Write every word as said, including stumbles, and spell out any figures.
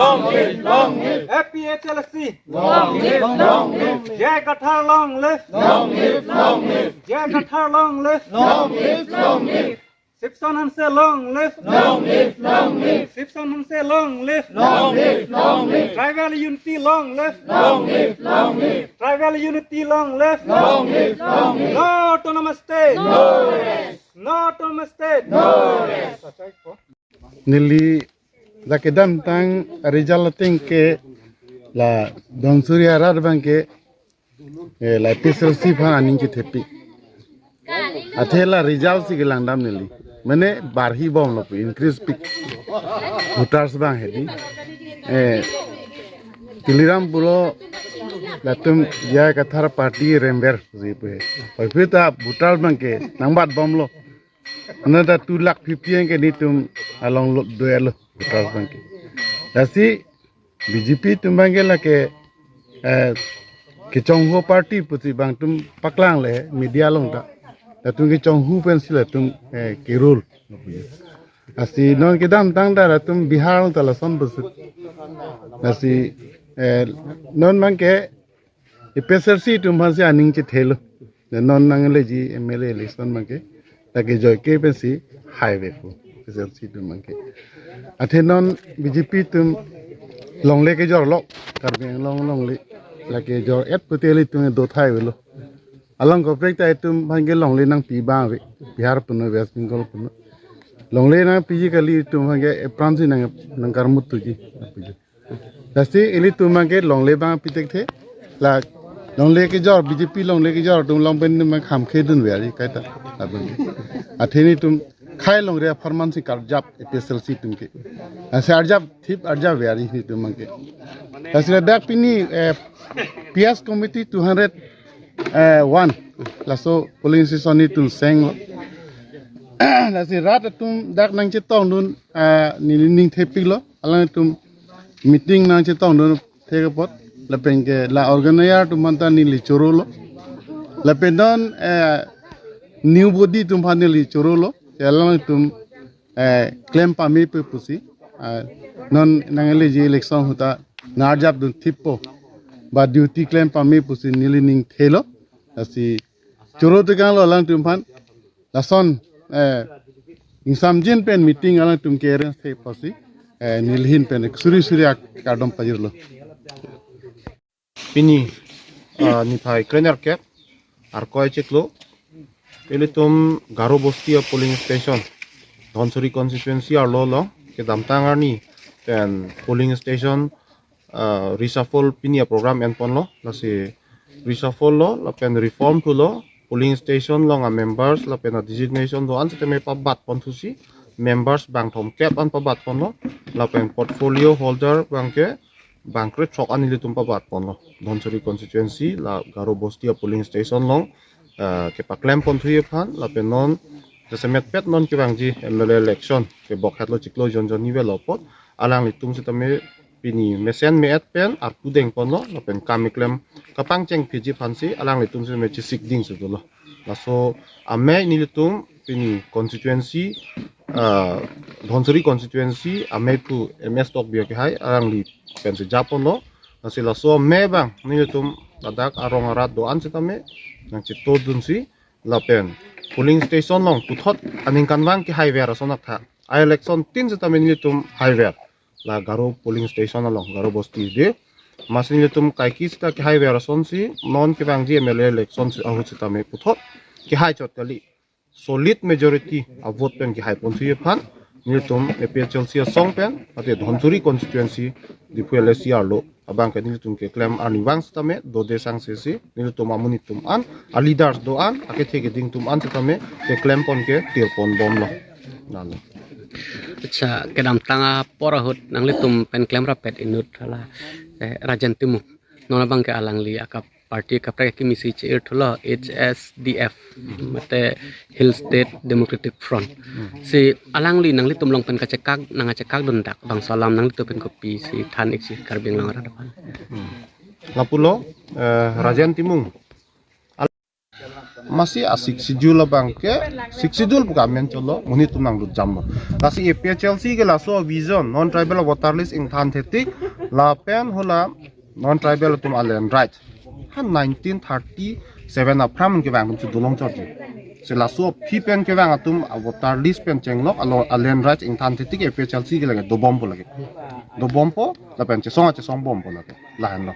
Long live, long live. A P H L C. Long live, long live. J I Kathar long live. Long live, long live. J I Kathar long live. Long live, long live. Sipson Hanse long live. Long live, long live. Sipson Hanse long live. Long live, long live. Tribal unity long live. Long live, long live. Tribal unity long live. Long live, long live. No autonomous state. No rest. No autonomous state. No rest. Neli la kedamtang result ateng ke la Dhansiri arat abang ke, eh, la A P H L C aphan aning chethepik. Athe la result si kelangdam neli. Mane barhi bomlo pu, increase pik. Voters abang hedi. Eh, Tuliram pulo latum J I Kathar party rember si pu he. Oi pita voters abang ke nangbat bomlo. Another two lakh fifty an ke netum along lo doyalo voters abang ke. Lasi B J P atum abang ke lake, eh, kechonghu party pusi bang atum paklang le media along ta. Latum kechonghu pensi latum, eh, kerul. Lasi non kedamtang ta latum Bihar along ta lason pusi. Lasi, eh, non abang ke A P H L C atum aphansi aning chethelo. Ne non nangleji M L A election abang ke. Lake joike pensi haive pu A P H L C atum abang ke. Athe non B J P atum longle kejorlo. Karbi Anglong longle. Lake jor-et pute ilitum do thai avelo. Along kaprek ta itum abang ke longle nangpi abang ave. Bihar punon, West Bengal punon. Longle nangpiji kali, itum abang ke apransi nang, nangkarmut thuji. Lasi ilitum abang ke longle abang pithekthe. La longle kejor, B J P longle kejor atum along pen itum abang kham khedun veri kaita. Labang. Athe netum khei longle apharman si karjap A P H L C atum ke. Lasi arjap thip arjap veri netum abang ke. Lasi ladak pini, eh, P S committee two hundred, eh, one. Laso polling station netum senglo. Lasi rat atum dak nangchetongdun, eh, neli ning thepiklo. Alangtum meeting nangchetongdun thek apot, lapen ke la organizer atum aphan ta neli chorolo. Lapen non, eh, new body atum aphan neli chorolo. Alangtum, eh, klem pame pe pusi. Ah, non nangleji election ahut ta nang-arjapdun thippo. Ba duty klem pame pusi neli ning thelo. Lasi choro tekanglo alangtum aphan. Lason, eh, ingsamjin pen meeting alangtum ke-arrange the pusi, eh, neli ahin pen suri suri ak-, kardom pajirlo. Pini, ah, niphai krenerkep, Arkoi chiklo, ilitum Garo Bosti a polling station, Dhansiri constituency arlo along, kedamtang arni pen polling station, ah, reshuffle pini a program enponlo, lasi reshuffle lo, lapen reform thulo, polling station along a members, lapen a designation do-an setame pabatpon thusi, members bang thomkep an pabatponlo, lapen portfolio holder abang ke bang krethrok an ilitum pabatponlo. Dhansiri constituency, la Garo Bosti a polling station along, ah, kepaklem ponthuji aphan, lapen non, jasemet pet non kevangji M L A election, kebok hetlo chiklo jon jon ni velo apot, alanglitum setame pini mesen me-et pen arpu dengponlo, lapen kam keklem kapangcheng phiji aphansi alanglitum setame chesikding si dolo. Laso amei nelitum pini constituency, ah, Dhansiri constituency ameiphu M S Tokbi kehai alangli pensi japonlo. Lasi laso amei abang nelitum ladak arong arat do-an setame nangchetodunsi lapen polling station along puthot aningkanvang kehaiver ason athak a election tin setame nelitum haiver la Garo polling station along, Garo Bosti de. Amatsi nelitum kaike seta kehaiver asonsi non kevangji M L A election si ahut setame puthot kehai chot kali. Solid majority a vote pen kehai ponthuji aphan nelitum A P H L C asong pen, mate Dhansiri constituency, Diphu L A C arlo abang ke nelitum keklem arnivang setame dode sangse si nelitum amonit atum an, a leaders do-an, akethe keding atum an setame keklem pon ke tirpon bomlo. Lalo. Acha, kedamtang apor ahut nanglitum pen klem rapet inut hala, eh, Rajen Timung. Non abang ke alangli aka party kaprek kimi si che-ir thulo, H S D F, mate Hill State Democratic Front. Si alangli nanglitum along pen kachekak, nangkachekakdun dak bangso alam nanglitum pen kopi si than-ik si Karbi Anglong arat aphan. Lapulo, eh, Rajen Timung. Masi a Sixth Schedule abang ke, Sixth Schedule pu ke amen cholo, monit atum nanglut jamlo. Lasi A P H L C ke laso vision, non-tribal voter list ingthan thetik, lapen hala non-tribal atum a land right. Ha nineteen thirty-seven aphrang kevang atum si dolong chotji. Si laso aphi pen kevang atum a voter list pen chenglok, alo a land right ingthan thetik A P H L C ke lake dobompo lake. Dobompo, lapen chesong a chesongbompo lake. Lahenlo.